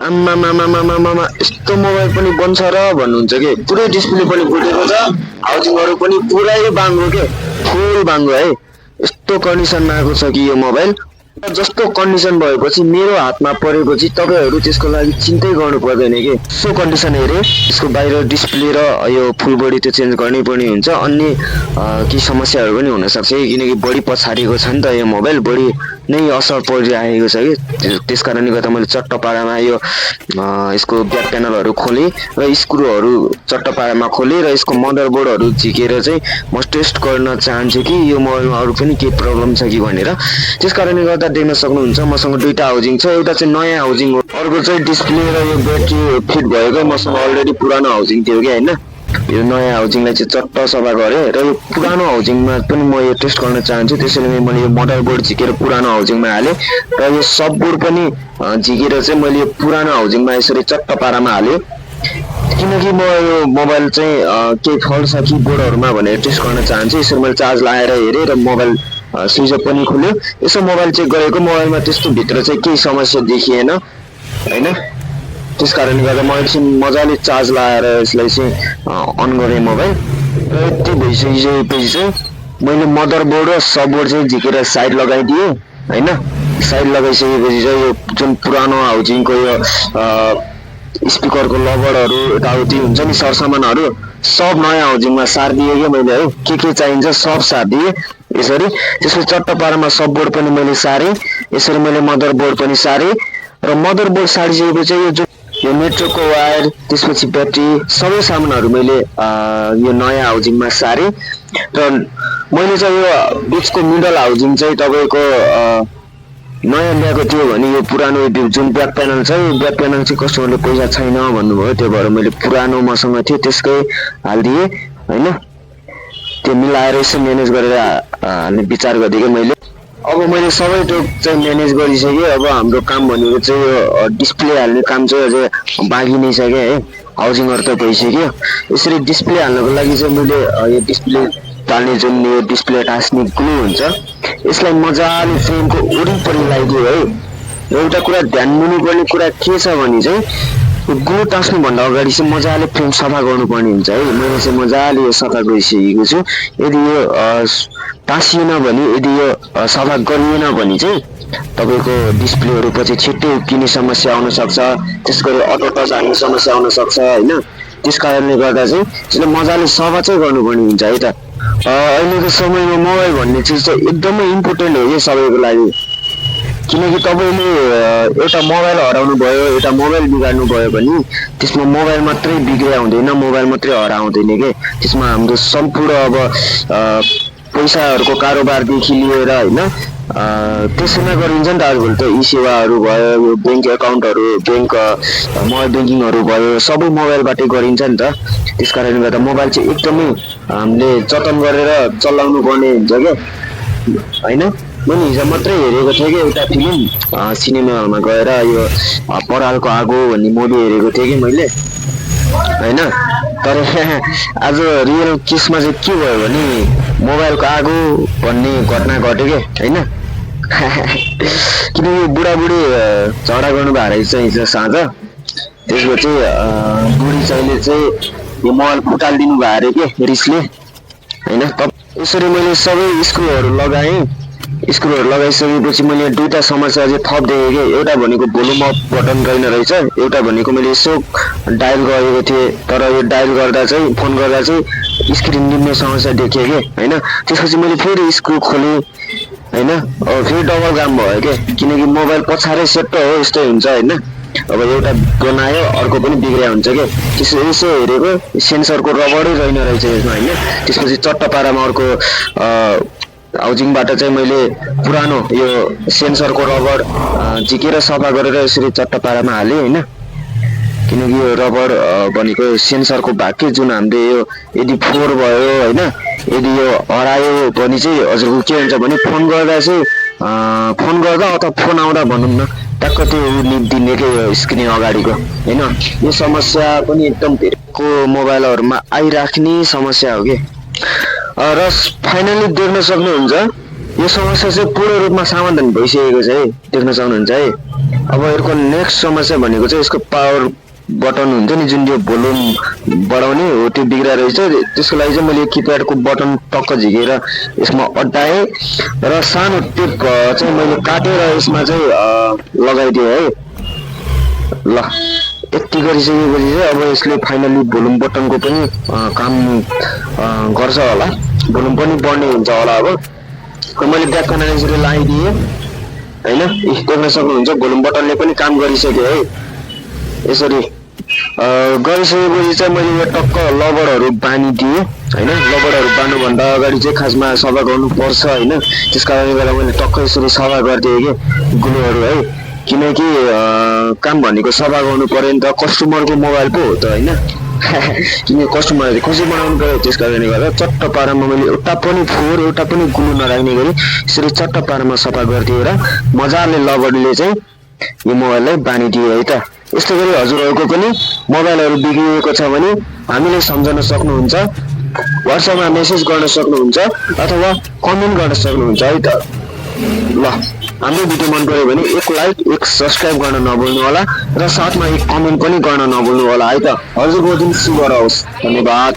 आम्मामामामामामा यस्तो मोबाइल पनि बन्छ र भन्नुहुन्छ के। पुरै डिस्प्ले पनि फुटेको छ, हाउजिङहरू पनि पुरै बाङ्गो के, फुल बाङ्गो है। यस्तो कन्डिसनमा आएको छ कि यो मोबाइल। जस्तो कन्डिसन भएपछि मेरो हातमा परेपछि तपाईहरु त्यसको लागि चिन्तै गर्नु पर्दैन के। सो कन्डिसन हेरे यसको बाहिर डिस्प्ले र यो फुल बडी त चेन्ज गर्नै पर्ने हुन्छ। अन्य केही समस्याहरू पनि हुन सक्छ किनकि बडी पछाडिएको छ नि त यो मोबाइल, बडी नै असर परिरहेको छ कि। त्यसकारणले गर्दा मैले चट्ट पारामा यो यसको ब्याक प्यानलहरू खोले र स्क्रुहरू चट्ट पारामा खोले र यसको मदरबोर्डहरू झिकेर चाहिँ म टेस्ट गर्न चाहन्छु कि यो मोबाइलमा अरु पनि के प्रब्लम छ कि भनेर। त्यसकारणले गर्दा देख्न सक्नुहुन्छ मसँग दुईटा हाउजिङ छ, एउटा चाहिँ नयाँ हाउजिङ हो, अर्को चाहिँ डिस्प्ले र यो ब्याट्री फिट भएको मसँग अलरेडी पुरानो हाउजिङ थियो कि हैन। यो नयाँ हाउजिङलाई चाहिँ चट्ट सफा गरे र यो पुरानो हाउजिङमा पनि म यो टेस्ट गर्न चाहन्छु। त्यसैले मैले यो मदरबोर्ड झिकेर पुरानो हाउजिङमा हाले र यो सबबोर्ड पनि झिकेर चाहिँ मैले यो पुरानो हाउजिङमा यसरी चट्ट पारामा हाले किनकि म यो मोबाइल चाहिँ केही फल्ट छ कि बोर्डहरुमा भनेर टेस्ट गर्न चाहन्छु। यसरी मैले चार्ज लाएर हेरे र मोबाइल स्विच अफ पनि खुल्यो। यसो मोबाइल चेक गरेको मोबाइलमा त्यस्तो भित्र चाहिँ केही समस्या देखिएन हैन। त्यसकारणले गर्दा म एकछिन मजाले चार्ज लाएर यसलाई चाहिँ अन गरे मोबाइल र यति भइसकेपछि चाहिँ मैले मदरबोर्ड र सबबोर्ड चाहिँ झिकेर साइड लगाइदिए हैन। साइड लगाइसकेपछि चाहिँ यो जुन पुरानो हाउजिङको यो स्पिकरको लबरहरू यताउति हुन्छ नि सरसामानहरू सब नयाँ हाउजिङमा सार्दिए के मैले है। के चाहिन्छ सब सार्दिए यसरी। त्यसपछि चट्ट पारामा सबबोर्ड पनि मैले सारे, यसरी मैले मदरबोर्ड पनि सारे र मदरबोर्ड सारिसकेपछि यो मेट्रोको वायर त्यसपछि ब्याट्री सबै सामानहरू मैले यो नयाँ हाउजिङमा सारे र मैले चाहिँ यो बिचको मिडल हाउजिङ चाहिँ तपाईको नयाँ ल्याएको थियो भने यो पुरानो जुन ब्याक प्यानल छ यो ब्याक प्यानल चाहिँ कस्टमरले पैसा छैन भन्नुभयो, त्यो भएर मैले पुरानो मसँग थियो त्यसकै हाल्दिए हैन। त्यो मिलाएर यसो म्यानेज गरेर हाल्ने विचार गरेको मैले। अब मैले सबै टोक चाहिँ म्यानेज गरिसकेँ। अब हाम्रो काम भनेको चाहिँ यो डिस्प्ले हाल्ने काम चाहिँ अझै बाँकी नै छ क्या है। हाउजिङहरु त भइसक्यो। यसरी डिस्प्ले हाल्नको लागि चाहिँ मैले यो डिस्प्ले टाल्ने जुन यो डिस्प्ले टास्ने ग्लु हुन्छ यसलाई मजाले फ्रेमको वरिपरि लगाइदियो है। एउटा कुरा ध्यान दिनुपर्ने कुरा के छ भने चाहिँ ग्लु टास्नु भन्दा अगाडि चाहिँ मजाले फ्रेम सफा गर्नुपर्ने हुन्छ है। मैले चाहिँ मजाले यो सफा गरिसकेको छु। यदि यो टाँसिएन भने यदि यो सफा गरिएन भने चाहिँ तपाईको डिस्प्लेहरु पछि छिट्टै उक्किने समस्या आउन सक्छ, त्यसगरी अटो टच हान्ने समस्या आउन सक्छ हैन। त्यसकारणले गर्दा चाहिँ यसले मजाले सफा चाहिँ गर्नुपर्ने हुन्छ है त। अहिलेको समयमा मोबाइल भन्ने चिज चाहिँ एकदमै इम्पोर्टेन्ट हो के सबैको लागि। किनकि तपाईले एउटा मोबाइल हराउनु भयो, एउटा मोबाइल बिगाड्नु भयो भने त्यसमा मोबाइल मात्रै बिग्रिया हुँदैन, मोबाइल मात्रै हराउँदैन के। त्यसमा हाम्रो सम्पूर्ण अब पैसाहरुको कारोबारदेखि लिएर हैन त्यसैमा गरिन्छ नि त। आजकल त ई सेवाहरू भयो, यो बैंक एकाउन्टहरू, बैंक मोबाइल बैंकिङहरू भयो, सबै मोबाइलबाटै गरिन्छ नि त। त्यसकारणले गर्दा मोबाइल चाहिँ एकदमै हामीले जतन गरेर चलाउनु पर्ने हुन्छ के हैन। मैले हिजो मात्रै हेरेको थिएँ कि एउटा फिल्म सिनेमा हलमा गएर यो परालको आगो भन्ने मुभी हेरेको थिएँ कि मैले हैन। तर आज रियल केसमा चाहिँ के भयो भने मोबाइलको आगो भन्ने घटना घट्यो के हैन। किनकि बुढाबुढी झगडा गर्नु भएको रहेछ हिजो साँझ। त्यसपछि बुढी चाहिँले चाहिँ यो मोबाइल फुटालिदिनु भएको अरे के रिसले हैन। यसरी मैले सबै स्क्रुहरू लगाएँ। स्क्रुहरू लगाइसकेपछि मैले दुईटा समस्या अझै थप देखेँ कि। एउटा भनेको भोल्युम अफ बटन रहेन रहेछ, एउटा भनेको मैले यसो डायल गरेको थिएँ तर यो डायल गर्दा चाहिँ फोन गर्दा चाहिँ स्क्रिन निम्ने समस्या देखेँ कि हैन। त्यसपछि मैले फेरि स्क्रु खोलेँ हैन। अब फेरि डबल काम भयो के किनकि मोबाइल पछाडै सेट हो यस्तै हुन्छ हैन। अब एउटा बनायो अर्को पनि बिग्रिया हुन्छ के। त्यसो यसो हेरेको सेन्सरको रबरै रहेन रहेछ यसमा हैन। त्यसपछि चट्ट पारामा अर्को हाउजिङबाट चाहिँ मैले पुरानो यो सेन्सरको रबर झिकेर सफा गरेर यसरी चट्ट पारामा हालेँ हैन। किनकि यो रबर भनेको सेन्सरको भाग के जुन हामीले यो यदि फोहोर भयो हैन, यदि यो हरायो भने चाहिँ हजुरको के हुन्छ भने फोन गर्दा चाहिँ फोन गर्दा अथवा फोन आउँदा भनौँ न टक्क त्यो निप्दिने के यो स्क्रिन अगाडिको हैन। यो समस्या पनि एकदम धेरैको मोबाइलहरुमा आइराख्ने समस्या हो के। र फाइनली देख्न सक्नुहुन्छ यो समस्या चाहिँ पूर्ण रूपमा समाधान भइसकेको छ है। देख्न सक्नुहुन्छ है अब यसको नेक्स्ट समस्या भनेको चाहिँ यसको पावर बटन हुन्छ नि जुन यो भोल्युम बढाउने हो त्यो बिग्रा रहेछ। त्यसको लागि चाहिँ मैले किप्याडको बटन टक्क झिकेर यसमा अड्डाएँ र सानो टेप चाहिँ मैले काटेर यसमा चाहिँ लगाइदिएँ है। ल यति गरिसकेपछि चाहिँ अब यसले फाइनली भोल्युम बटनको पनि काम गर्छ होला, भोल्युम पनि बढ्ने हुन्छ होला। अब मैले ब्याक कनेक्सन यसरी लगाइदिएँ होइन, देख्न सक्नुहुन्छ भोल्युम बटनले पनि काम गरिसक्यो है। यसरी गरिसकेपछि चाहिँ मैले यो टक्क लबरहरू बाँधिदिएँ होइन। लबरहरू बाँध्नुभन्दा अगाडि चाहिँ खासमा सफा गर्नुपर्छ होइन। त्यस कारणले गर्दा मैले टक्क यसरी सफा गरिदिएँ कि ग्लुहरू है, किनकि काम भनेको सफा गर्नु पर्यो नि त, कस्टमरको मोबाइल पो हो त होइन। किनकि कस्टमरले खुसी बनाउनु पर्यो। त्यस कारणले गर्दा चट्ट पारामा मैले एउटा पनि फोहोर एउटा पनि ग्लु नराख्ने गरी यसरी चट्ट पारामा सफा गरिदिएँ र मजाले लबरले चाहिँ यो मोबाइललाई बाँधिदिएँ है त। यस्तै गरी हजुरहरूको पनि मोबाइलहरू बिग्रिएको छ भने हामीले सम्झन सक्नुहुन्छ, व्हाट्सएपमा मेसेज गर्न सक्नुहुन्छ अथवा कमेन्ट गर्न सक्नुहुन्छ है त। ल हाम्रो भिडियो मन पर्यो भने एक लाइक एक सब्सक्राइब गर्न नभुल्नु होला र साथमा एक कमेन्ट पनि गर्न नभुल्नु होला है त। हजुरको दिन शुभ रहोस्। धन्यवाद।